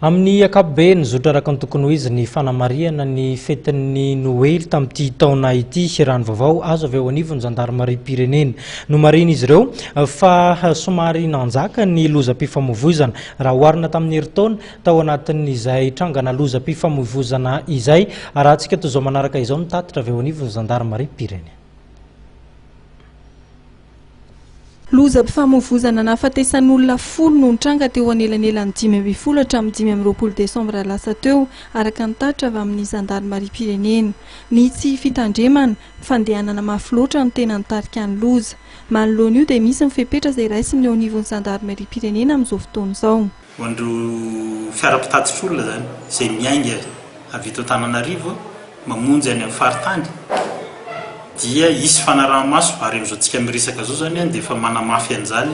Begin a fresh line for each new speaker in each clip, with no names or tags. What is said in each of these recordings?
Amin'ny ankapobeny, nizotra araka ny tokony ho izy ny fanamarihana ny fetin'ny Noely tamin'ity taona ity, raha ny vaovao azo avy eo anivon'ny zandarimariam-pirenena. Nomarihin'izy ireo fa somary nanjaka ny lozam-pifamoivoizana raha oharina tamin'ny herintaona tao anatin'izay trangana lozam-pifamoivoizana izay. Arahantsika toy izao manaraka izao ny tatitra avy eo anivon'ny zandarimariam-pirenena.
Lozam-pifamoivozana nahafatesan'olona folo no nitranga teo anelanelan'ny 15 hatramin'ny 25 desambra lasa teo, araka ny tatitra avy amin'ny zandarimariam-pirenena. Ny tsy fitandremana, ny fandehanana mafy loatra no tena nitarika ny loza. Manoloana io dia misy ny fepetra izay raisin'ny eo anivon'ny zandarimariam-pirenena amin'izao fotoana izao.
Ho an'ireo fiara mpitatitr'olona izany izay miainga avy eto Antananarivo mamonjy any amin'ny faritany dia hisy fanaraha-maso ary amin'izao tsika miresaka izao izany dia efa manamafy an'izany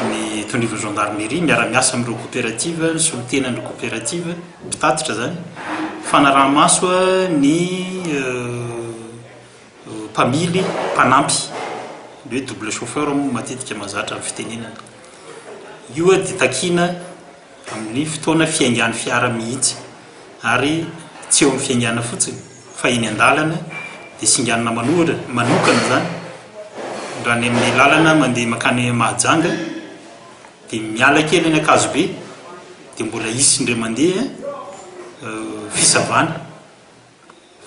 ny eto anivon'ny gendarmerie miara-miasa amin'ireo coopérative, ny solontenan'ireo coopérative mpitatitra izany, fanaraha-maso ny mpamily mpanampy, ny hoe double chauffeur moa matetika mahazatra amin'ny fitenenana. Io dia takiana amin'ny fotoana fiaingan'ny fiara mihitsy ary tsy eo amin'ny fiaingàna fotsiny fa eny an-dalana dia singanina manohatra manokana izany raha ny amin'ny lalana mandeha mankany Mahajanga dia miala kely any Ankazobe dia mbola hisy indray mandeha fisavana.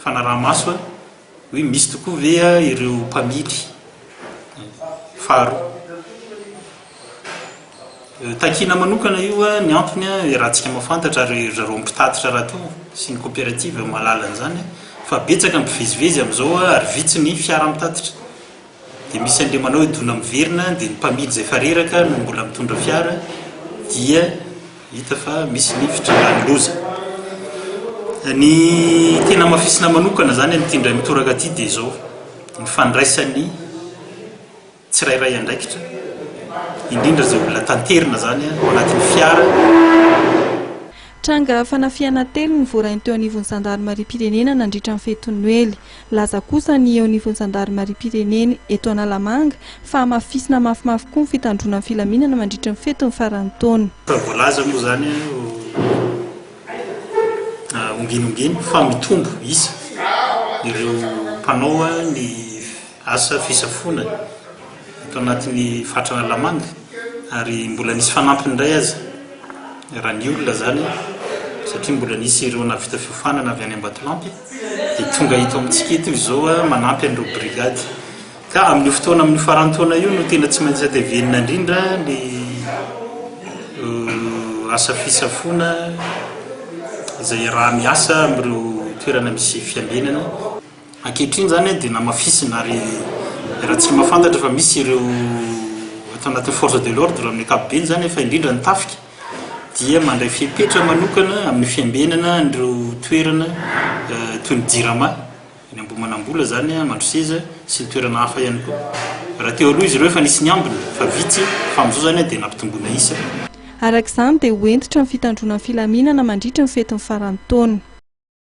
Fanaraha-maso hoe misy tokoa ve ireo mpamily faharoa. Takiana manokana io ny antony iarahantsika mahafantatra ary ry zareo mpitatitra rahateo sy ny coopérative mahalala an'izany fa betsaka ny mpivezivezy amin'izao ary vitsy ny fiara mitatitra. Dia misy an'ilay manao hoe dona miverina dia ny mpamily izay efa reraka no mbola mitondra fiara dia hita fa misy ny fitrangan'ny loza. Ny tena hamafisina manokana izany amin'ity indray mitoraka ity dia izao, ny fandraisan'ny tsirairay andraikitra, indrindra izay olona tanterina izany ao anatin'ny fiara.
Tranga fanafihana telo no voarainy teo anivon'ny zandarimariam-pirenena nandritra ny fetin'ny Noely. Nilaza kosa ny eo anivon'ny zandarimariam-pirenena eto Analamanga fa hamafisina mafimafy koa ny fitandroana ny filaminana mandritra ny fetin'ny faran'ny taona.
Efa voalaza moa izany ombieny ombieny fa mitombo isa ireo mpanao ny asa fisafoana ato anatin'ny faritra Analamanga ary mbola nisy fanampiny indray aza raha ny olona izany satria mbola nisy ireo nahavita fiofanana avy any Ambatolampy dia tonga eto amintsika eto izy izao manampy an'ireo brigady. Ka amin'io fotoana amin'io faran'ny taona io no tena tsy maintsy atevenina indrindra ny asa fisafoana izay iaraha-miasa amin'ireo toerana misy fiambenana. Ankehitriny izany dia namafisina ary raha tsy mahafantatra fa misy ireo ato anatin'ny force de l'ordre amin'ny ankapobeny izany fa indrindra ny tafika dia mandray fepetra manokana amin'ny fiambenana an'ireo toerana toy ny jirama eny Ambohimanambola izany, Mandroseza sy ny toerana hafa ihany koa. Raha teo aloha izy ireo efa nisy niambina fa vitsy fa amin'izao izany dia nampitomboina isa.
Araka izany dia ho hentitra ny fitandroana ny filaminana mandritra ny fetin'ny faran'ny taona.